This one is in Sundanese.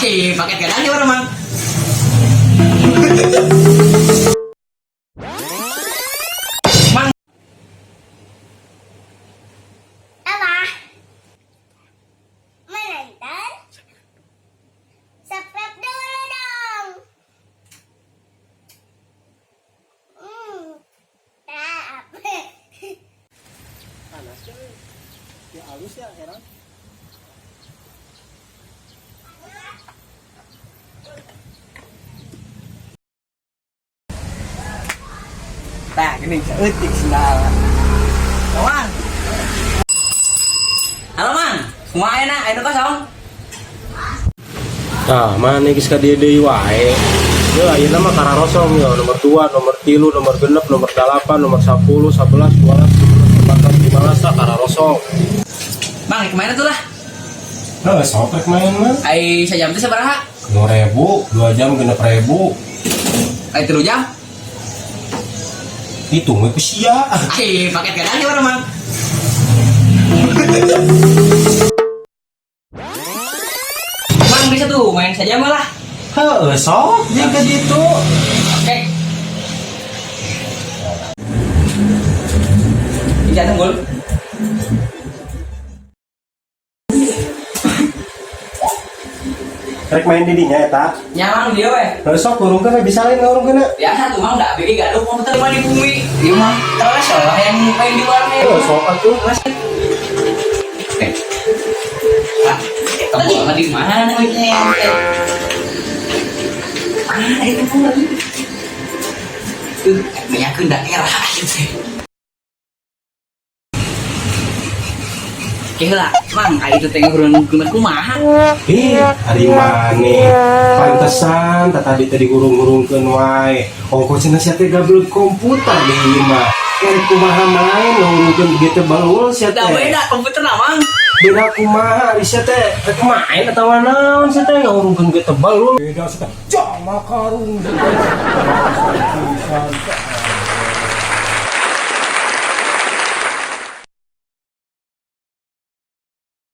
Ai, paket gadang gimana, Mang? Mang, Apa? Menonton? Subscribe dulu dong. Tap. Panas ya, ya halus ya, heran. Tah, gini saeutik sendal. Mang. Halo, Mang. Semua enak, ayo kosong. Nah, mana geus ka dieu deui wae. Yo ayeuna mah kararosong yo, nomor 2, nomor 3, nomor 6, nomor 8, nomor 10, 11, 12, 13, 14, 15 lah kararosong. Mang, kemana tuh lah? Nah, sok rek main mah. Ai sajam teh sabaraha? 2000, 2 jam 6.000. Ai 3 jam? Hitung we ku sia. Ai, paket gadang gimana, Mang? Mang bisa tuh main saja malah. Heeh, sok jeung ka ditu. Oke. Ini tunggul. Rek main di dinya eta. Nya, Mang, dia weh. Heuh, sok hurungkeun we, bisa lain ngahurungkeun. Biasa tuh, Mang, udah bikin gaduh komputer mah di bumi. Iya, Mang, terus lah yang main di warnet. Heuh, sok atuh. Eh. Ah, kamu mah di mana ini? Mana itu lagi? Tuh, nanyakeun daerah gitu. Oke lah, Mang, ari itu teh ngurung kumaha? Ih, ari maneh. Pantesan tadi tadi hurung-hurungkeun wae. Ongko cenah sia teh gablek komputer di imah. Erek kumaha main ngahurungkeun begitu balul sia Da teh. beda komputer lah, Mang. Beda kumaha ari sia teh rek main atawa naon sia teh ngahurungkeun ge tebal. Beda sia teh. Jama karung.